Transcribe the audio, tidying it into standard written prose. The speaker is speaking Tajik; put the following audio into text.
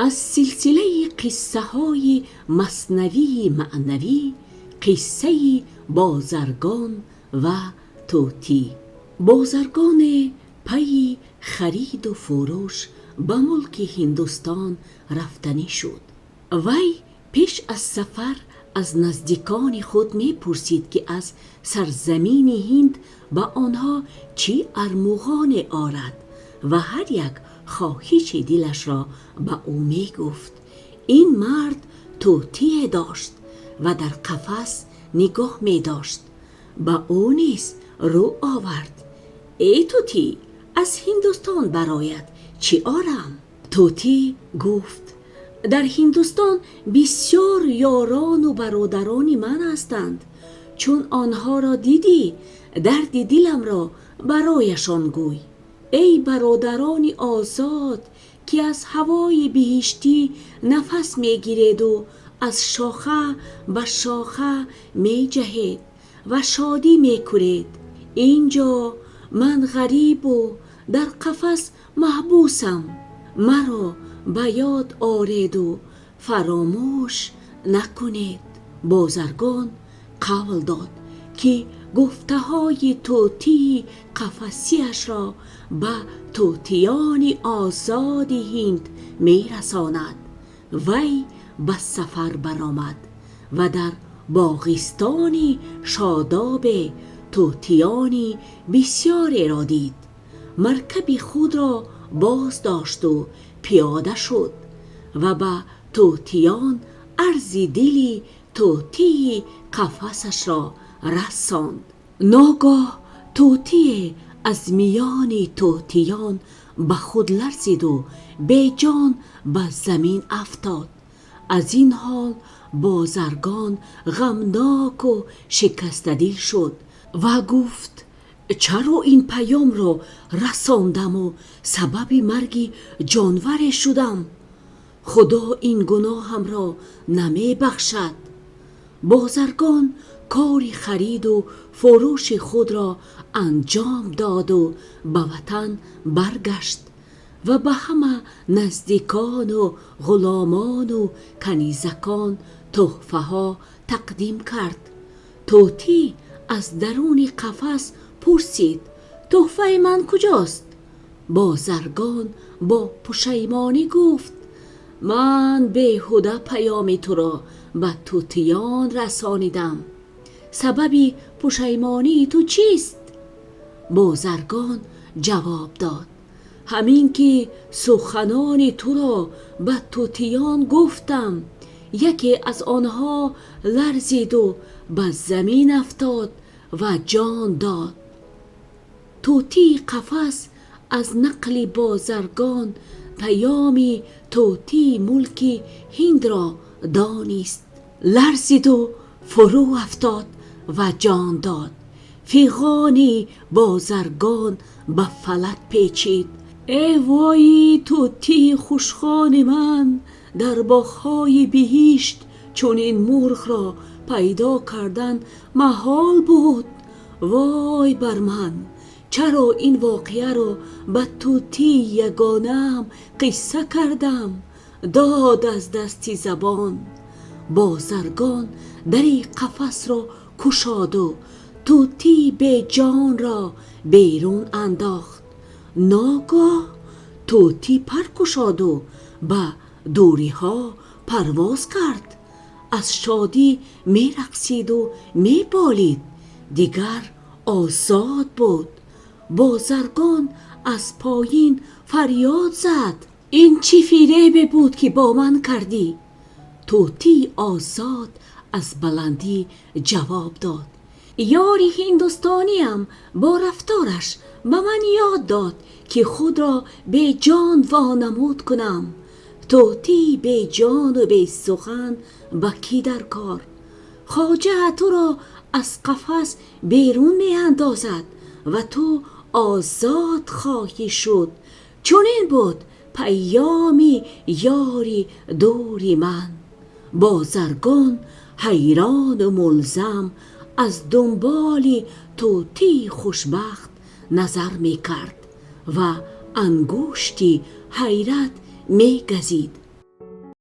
Аз силсилаи қиссаҳои Маснавии Маънавӣ, қиссаи бозаргон ва тӯтӣ. Бозаргон пайи хариду фурӯш ба мулки Ҳиндустон рафтанӣ шуд. Вай пеш аз сафар аз наздикони худ мепурсид, ки аз сарзамини Ҳинд ба онҳо чӣ армуғон орад ва ҳар як хоҳиши дилашро ба ӯ мегуфт. Ин мард тӯтие дошт ва дар қафас нигоҳ медошт. Ба ӯ низ рӯ овард. «Эй тӯтӣ, аз Ҳиндустон барият чӣ орам?» Тӯтӣ гуфт: «Дар Ҳиндустон бисёр ёрон ва бародарони ман ҳастанд. Чун онҳоро дидӣ, дарди дилам ро барояшон гӯй. Эй бародарони озод, ки аз ҳавои биҳиштӣ нафас мегиред ва аз шоха ба шоха меҷаҳед ва шодӣ мекунед. Инҷо ман ғариб ва дар қафас маҳбусам. Маро ба ёд оред ва фаромӯш накунед.» Бозаргон қавл дод, ки гуфтаҳои тӯтии қафасиашро ба тӯтиёни озоди Ҳинд мерасонад. Вай ба сафар баромад ва дар боғистони шодоб тӯтиёни бисёреро дид. Маркаби худро боздошт ва пиёда шуд ва ба тӯтиён арзи дили тӯтии қафасашро расонд. Ногоҳ тӯтие аз миёни тӯтиён ба худ ларзид ва беҷон ба замин афтод. Аз ин ҳол бозаргон ғамнок ва шикастадил шуд ва гуфт: «Чаро ин паёмро расондам ва сабаби марги ҷонваре шудам? Худо ин гуноҳамро намебахшад.» Бозаргон кори хариду фурӯши худро анҷом дод ва ба ватан баргашт ва ба ҳама наздикон ва ғуломон ва канизакон туҳфаҳо тақдим кард. Тӯтӣ аз дарун қафас пурсид: «Туҳфаи ман куҷост?» Бозаргон бо пушаймонӣ гуфт: «Ман беҳуда паёми туро ба тӯтиён расонидам. Сабаби пушаймонии ту чист?» Бозаргон ҷавоб дод: «Ҳамин ки сухани туро ба тӯтиён гуфтам, яке аз онҳо ларзид ва ба замин афтод ва ҷон дод.» Тӯтии қафас аз нақли бозаргон паёми тӯтии мулки Ҳиндро донист, ларзид ва фурӯ афтод ва ҷон дод. Фиғони бозаргон ба фалак печид: «Эй вой, тӯтии хушхони ман! Дар боғҳои биҳишт чунин мурғе пайдо кардан муҳол буд. Вой бар ман! Чаро ин воқеаро ба тӯтии ягонаам қисса кардам? Дод аз дасти забон.» Бозаргон дари қафасро кушод ва тӯтии беҷонро берун андохт. Ногоҳ тӯтӣ пар кушод ва ба дурӣҳо парвоз кард. Аз шодӣ мерақсид ва меболид. Дигар озод буд. Бозаргон аз поён фарёд зад: «Ин чӣ фиреб буд, ки бо ман кардӣ?» Тӯтии озод аз баландӣ ҷавоб дод: «Ёри ҳиндустониям бо рафторaш ба ман ёд дод, ки худро беҷон вонамуд кунам. Тӯтии беҷон ва бесухан ба кӣ дар кор? Хоҷа туро аз қафас берун меандозад ва ту озод хоҳӣ шуд.» Чунин буд паёми ёри дури ман. Бозаргон ҳайрон ва мулзам аз дунболи тӯтии хушбахт назар мекард ва ангушти ҳайрат мегазид.